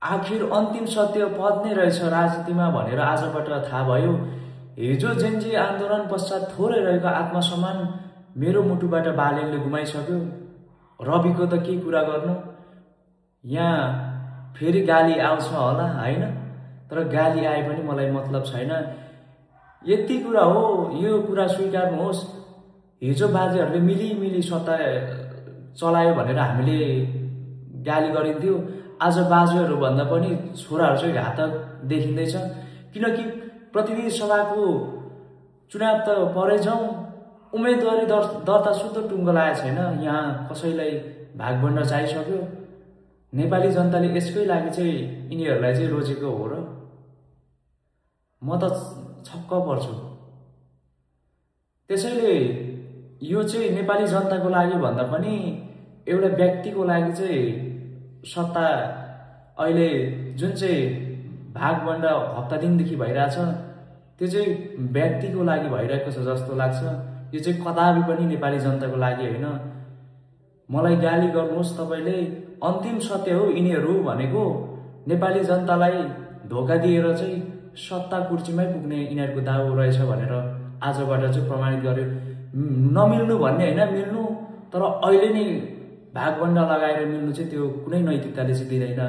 आखिर अन्तिम सत्य पद नै रहेछ राजनीतिमा भनेर आजबाट थाहा भयो। हिजो जेनजी आन्दोलन पश्चात थोरै रहेको आत्मसम्मान मेरो मुटुबाट बालेनले गुमाइसक्यो। रविको त के कुरा गर्नु, यहाँ फेरि गाली आउँछ होला हैन, तर गाली आए पनि मलाई मतलब छैन। यति कुरा हो, यो कुरा स्वीकार्नुहोस्, हिजो बाजेहरूले मिली सत्ता चलायो भनेर हामीले गाली गरिन्थ्यो। आज बाजेहरू भन्दा पनि छोराहरू चाहिँ घातक देखिँदैछ। किनकि प्रतिनिधि सभाको चुनाव त परै जाउँ, उम्मेदवारी दर्ता सुत्तो टुङ्गो लागेको छैन। यहाँ कसैलाई भागभण्ड चाहिसक्यो। नेपाली जनताले यसकै लागि चाहिँ यिनीहरूलाई चाहिँ रोजेको हो र? म त छक्क पर्छु। त्यसैले यो चाहिँ नेपाली जनताको लागि भन्दा पनि एउटा व्यक्तिको लागि चाहिँ सत्ता अहिले जुन चाहिँ भागभण्ड हप्ता दिनदेखि भइरहेछ त्यो चाहिँ व्यक्तिको लागि भइरहेको छ जस्तो लाग्छ। यो चाहिँ कदापि पनि नेपाली जनताको लागि होइन। मलाई गाली गर्नुहोस् तपाईँले, अन्तिम सत्य हो यिनीहरू भनेको। नेपाली जनतालाई धोका दिएर चाहिँ सत्ता कुर्सीमै पुग्ने यिनीहरूको दाउ रहेछ भनेर आजबाट चाहिँ प्रमाणित गर्यो। नमिल्नु भन्ने होइन, मिल्नु, तर अहिले नै भागभण्ड लगाएर मिल्नु चाहिँ त्यो कुनै नैतिकताले चाहिँ दिँदैन।